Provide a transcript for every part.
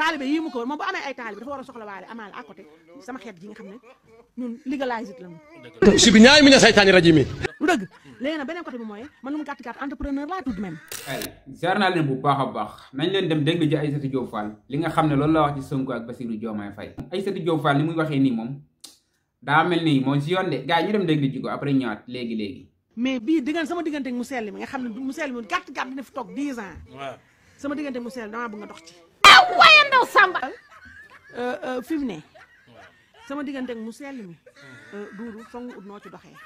taalibe yii mu ko moom bu amee ay taalibe dafa war a soxla waale amaale à côté sama xeet ji nga xam ne ñun legalize it lañu si bi ñaay mi na saytaani rajo mi lu dëgg léegi nag beneen côté bi mooy man lu mu gàtt gàtt entrepreneur laa tout de même ay ziar naa leen bu baax a baax nañ leen dem déglu ji Aïssatou Diop Fall li nga xam ne loolu la wax ci Sonko ak Bassirou Diomaye Faye Aïssatou Diop Fall ni muy waxee nii moom daa mel nii moom si yoon de gars yi ñu dem déglu ji ko après ñëwaat léegi mais bii diggante sama diggante ak mu sell mi nga xam ne mu sell mi gàtt gàtt dina fi toog 10 ans sama diggante mu sell damaa bëgg nga dox ci waaye ndaw Samba fi mu ne sama diggante ak mu sell mi duudu foog nga ut noo ci doxee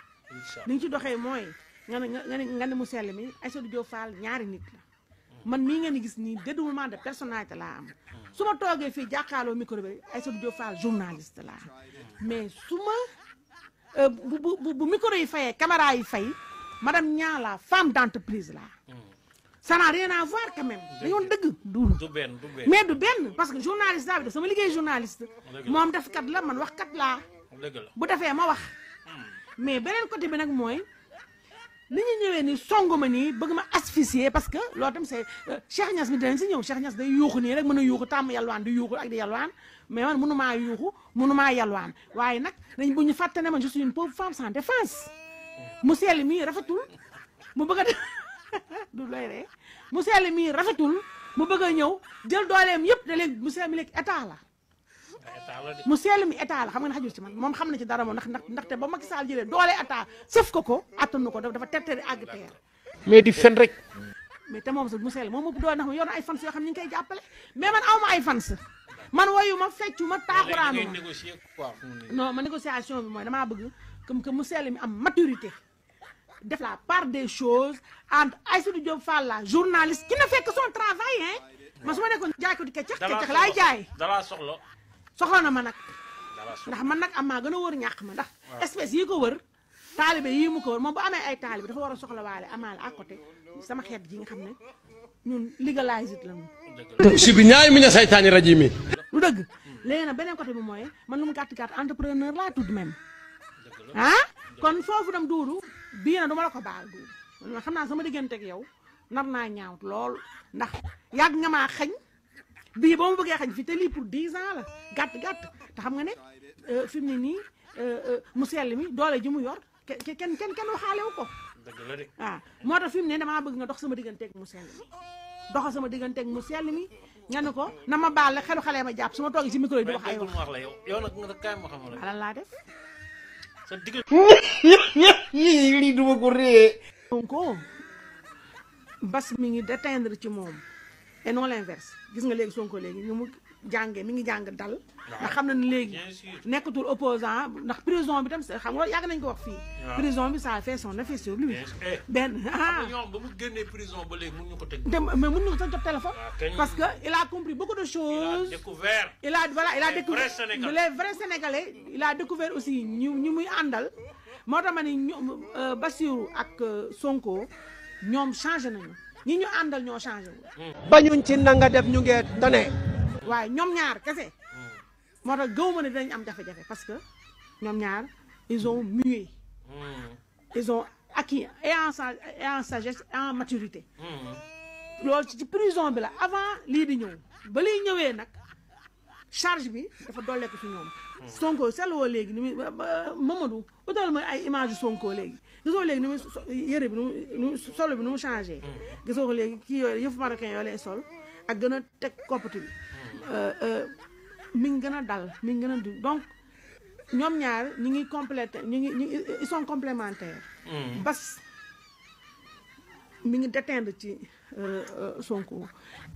li ñu ci doxee mooy nga ne mu sell mi Aïssatou Diop Fall ñaari nit la man mii ngeen di gis nii dédoublement de personnalité laa am su ma toogee fii jàkkaarloo micro bi Aïssatou Diop Fall journaliste laa mais su ma bu micro yi fayee caméra yi fay madame Niang la femme d'entreprise la ça n'a rien à voir quand même dañoon dëgg duul mais du benn parce que journaliste daa bi def sama liggéey journaliste moom def kat la man wax kat laa bu defee ma wax mais beneen côté bi nag mooy ni ñu ñëwee ni songu ma nii bëgg ma asphyxier parce que loolu tam c'est Cheikh Niass mi dinañ si ñëw Cheikh Niass day yuuxu nii rek mën a yuuxu tàmm yalwaan di yuuxu ak di yalwaan mais man mënumaa yuuxu mënumaa yalwaan waaye nag dañ bu ñu fàtte ne man je suis une pauvre femme sans défense mu sell mii rafetul mu bëgg a du looy ree mu sell mii rafetul mu bëgg a ñëw jël dooleem yëpp da léegi mu sell mi léegi état la mu sell mi état la xam nga ne xajul ci man moom xam na ci dara moom ndaxte ba Macky Sall jëlee doole état sëf ko attanu ko dafa terteri àgg teer mais di fen rek mais te moom sax mu sell moom ëpp doole ndax ma yor na ay fans yoo xam ne ñu ngi koy jàppale mais man awma ay fans man woyu ma feccu ma taaxuraanu non ma négociation bi mooy damaa bëgg comme que mu sell mi am maturité def la part des choses entre Aïssatou Diop Fall la journaliste qui ne fait que son travail hein man su ma nekkoon jaay ko di kecax laay jaay soxla na ma nag ndax man nag am maa gën a wër ñàq ma ndax espèce yi ko wër taalibe yii mu ko wër moom bu amee ay taalibe dafa war a soxla waale amaale à côté sama xeet ji nga xam ne ñun legalize it lañu si bi ñaay mi na saytaani rajo mi lu dëgg léegi nag beneen côté bi mooy man lu mu gàtt gàtt entrepreneur laa tout de même ah kon foofu dem duudu bii na duma la ko baal duudu man xam naa sama diggante ak yow nar naa ñaawut lool ndax yàgg nga maa xañ bii boo ma bëggee xañ fi te lii pour 10 ans la gàtt te xam nga ne fi mu ne nii mu sell mi doole ji mu yor kenn waxaale wu ko waaw moo tax fi mu ne damaa bëgg nga dox sama digganteeg mu sell mi doxal sama digganteeg mu sell mi nga ne ko na ma baal la xelu xale ma jàpp su ma toogee ci micro yi di wax ay wax yow nag nga kaay ma xamal lan laa def sa digg lii duma ko ree donc bas mi ngi déteindre ci moom et non l'inverse gis nga léegi Sonko léegi ñu mu jàngee mi ngi jàng dal ndax xam na ne léegi nekkatul opposant ndax prison bi tam xam nga yàgg nañ ko wax fii prison bi ça fait son effet sur lui benn ñoom ba mu génnee prison ba léegi mun ñu ko tëj mais mun ñu ko sax jot téléphone parce que il a compris beaucoup de choses il a découvert les vrais Sénégalais il a découvert aussi ñu muy àndal moo tax ma ni Bassirou ak Sonko ñoom changé nañu ñi ñu àndal ñoo changé wu bañuñ ci nanga def ñu ngee tane waaye ñoom ñaar kese moo tax gëw ma ne dinañ am jafe-jafe parce que ñoom ñaar ils ont mué ils ont acquis et en sagesse et en maturité loolu ci prison bi la avant lii di ñëw ba liy ñëwee nag charge bi dafa dolleeku ci ñoom Sonko seetloo léegi ni muy Mamadou utal ma ay image Sonko léegi gisoo léegi ni muy yëre bi nu solo bi nu mu changé gisoo ko léegi kii yooyu yëfu marocain yoo lay sol ak gën a teg koppati bi mi ngi gën a dal mi ngi gën a du donc ñoom ñaar ñi ngi complété ils sont complémentaires bas mi ngi déteindre ci Sonko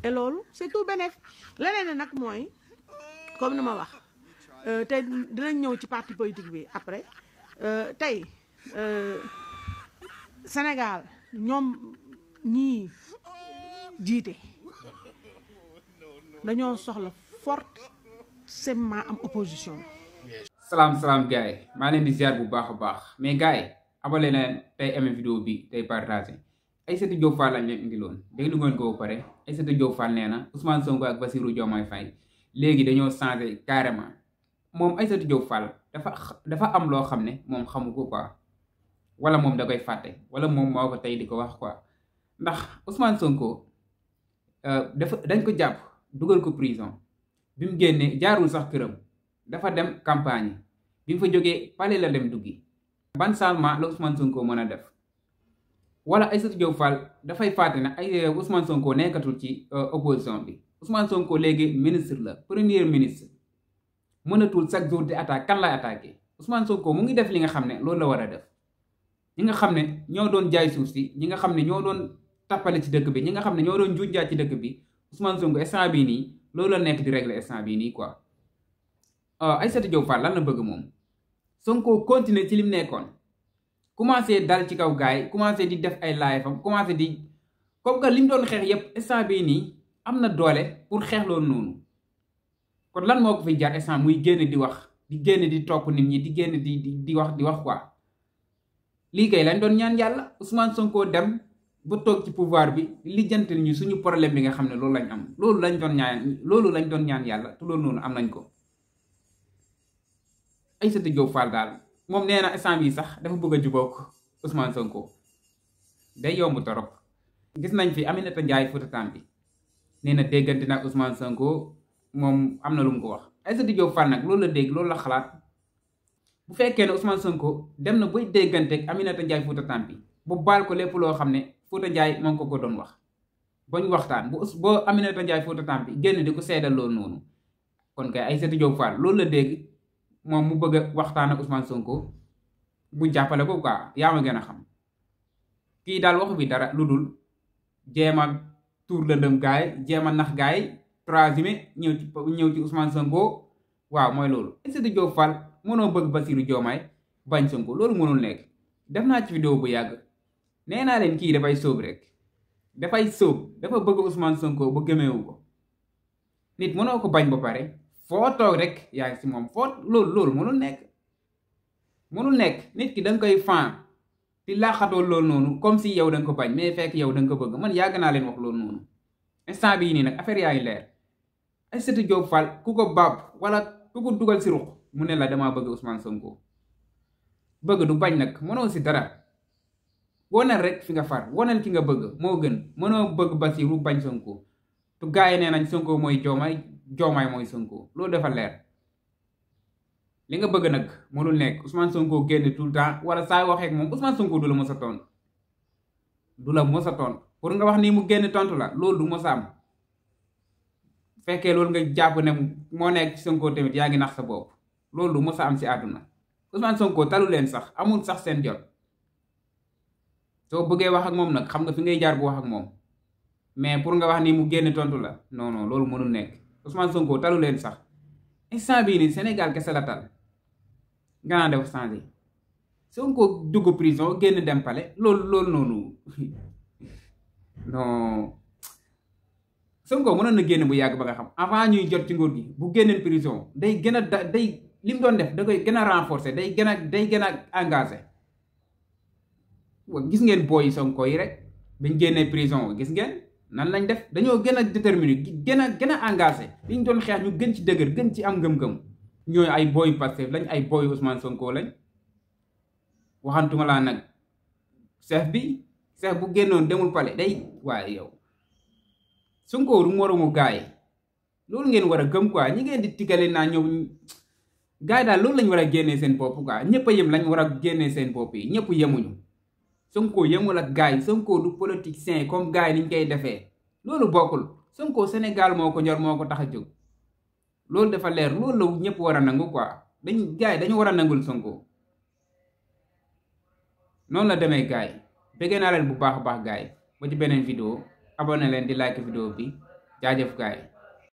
et loolu c'est tout bénéf leneen nag mooy comme ni ma wax tey dinañ ñëw ci parti politique bi après tey Sénégal ñoom ñii jiite dañoo soxla forcément am opposition. salaam gars yi maa leen di ziar bu baax a baax mais gars yi abonné leen tey aimé vidéo bi tey partagé Aïssatou Diop Fall lañ leen indiloon déglu ngeen ko ba pare Aïssatou Diop Fall nee na Ousmane Sonko ak Bassirou Diomaye Faye léegi dañoo changé carrément moom Aïssatou Diop Fall dafa am loo xam ne moom xamu ko quoi wala moom da koy fàtte wala moom moo ko tey di ko wax quoi ndax Ousmane Sonko dañ ko jàpp dugal ko prison bi mu génnee jaarul sax këram dafa dem campagne bi mu fa jógee palais la dem duggi. ban changement la Ousmane Sonko mën a def wala Aïssatou Diop Fall dafay fàtte ne ay Ousmane Sonko nekkatul ci opposition bi Ousmane Sonko léegi ministre la premier ministre mënatul chaque jour di attaque kan lay attaqué Ousmane Sonko mu ngi def li nga xam ne loolu la war a def. ñi nga xam ne ñoo doon jaay suuf si ñi nga xam ne ñoo doon tappale ci dëkk bi ñi nga xam ne ñoo doon junjaat ci dëkk bi Ousmane Sonko instant bii nii loolu la nekk di régler instant bii nii quoi. Aïssatou Diop Fall lan la bëgg moom Sonko continuer ci lim nekkoon commencé dal ci kaw gaay commencé di def ay live am commencé di comme que lim doon xeex yépp instant bii nii am na doole pour xeex loolu noonu kon lan moo ko fiy jaar instant muy génn di wax di génn di topp nit ñi di génn di wax quoi. lii kay lañ doon ñaan yàlla Ousmane Sonko dem ba toog ci pouvoir bi lijjantil ñu suñu problème bi nga xam ne loolu lañ am loolu lañ doon ñaan yàlla te loolu noonu am nañ ko. Aïssatou Diop Fall daal moom nee na instant bii sax dafa bëgg a jubóog Ousmane Sonko day yomb torop. gis nañ fi Aminata Ndiaye Fouta Tampi nee na déggante nag Ousmane Sonko moom am na lu mu ko wax Aïssatou Diop Fall nag loolu la dégg loolu la xalaat. bu fekkee ne Ousmane Sonko dem na bay dégganteeg Aminata Ndiaye Fouta Tampi bu baal ko lépp loo xam ne Fouta Ndiaye moo ngi ko doon wax bañ waxtaan boo Aminata Ndiaye Fouta Tampi génn di ko seedal loolu noonu kon kay Aïssatou Diop Fall loolu la dégg moom mu bëgg a waxtaan ak Ousmane Sonko bu jàppale ko quoi yaa ma gën a xam kii daal waxu bi dara lu dul jéem a tuur lëndëm gaay jéem a nax gaay troisième ñëw ci Ousmane Sonko waaw mooy loolu. Aïssatou Diop Fall mënoo bëgg Bassirou Diomaye bañ Sonko loolu mënul nekk def naa ci vidéo bu yàgg nee naa leen kii dafay sóob rek dafa bëgg Ousmane Sonko ba gëmeewu ko nit mënoo ko bañ ba pare foo toog rek yaa ngi si moom foo loolu mënul nekk nit ki da nga koy fan di laaxatoo loolu noonu comme si yow da nga ko bañ mais fekk yow da nga ko bëgg man yàgg naa leen wax loolu noonu instant bii nii nag affaire yaa ngi leer Aïssatou Diop Fall ku ko baab wala ku ko dugal si ruq mu ne la damaa bëgg Ousmane Sonko bëgg du bañ nag mënoo si dara wonal rek fi nga far wonal ki nga bëgg moo gën mënoo bëgg Bassirou bañ Sonko tu gars yi nee nañ Sonko mooy Diomaye mooy Sonko loolu dafa leer li nga bëgg nag mënul nekk Ousmane Sonko génn tout le temps wala saa waxee ak moom Ousmane Sonko du la mos a tontu pour nga wax nii mu génn tontu la loolu du mos a am fekkee loolu nga jàpp ne moo nekk ci Sonko tamit yaa ngi nax sa bopp loolu du mos a am si àdduna Ousmane Sonko talu leen sax amul sax seen jot soo bëggee wax ak moom nag xam nga fi ngay jaar bu wax ak moom mais pour nga wax nii mu génn tontu la non loolu mënul nekk Ousmane Sonko talu leen sax instant bii nii Sénégal kese la tal nga naan def changé Sonko dugg prison génn dem palais loolu noonu non Sonko mënoon na génn bu yàgg ba nga xam avant ñuy jot ci nguur gi bu génneen prison day gën a day li mu doon def da koy gën a renforcer day gën a engagé gis ngeen booy Sonko yi rek bañ génnee prison gis ngeen nan lañ def dañoo gën a déterminé gën a engagé li ñu doon xeex ñu gën ci dëgër gën ci am ngëm-ngëm ñooy ay booy Pastef lañ ay booy Ousmane Sonko lañ waxantuma laa nag chef bu génnoon demul palais day waaye yow Sonko du moromu gaay loolu ngeen war a gëm quoi ñi ngeen di tiggale naa ñëw gaay daal loolu lañ war a génnee seen bopp quoi ñëpp a yem lañ war a génnee seen bopp yi ñëpp yemuñu Sonko yemul ak gaay Sonko du politicien comme gaay niñ koy defee loolu bokkul Sonko Sénégal moo ko ñor moo ko tax a jóg loolu dafa leer loolu la ñëpp war a nangu quoi gaay dañu war a nangul Sonko noonu la demee gaay bëggee naa leen bu baax a baax gaay ba ci beneen vidéo abonné leen di like vidéo bi jaajëf gaay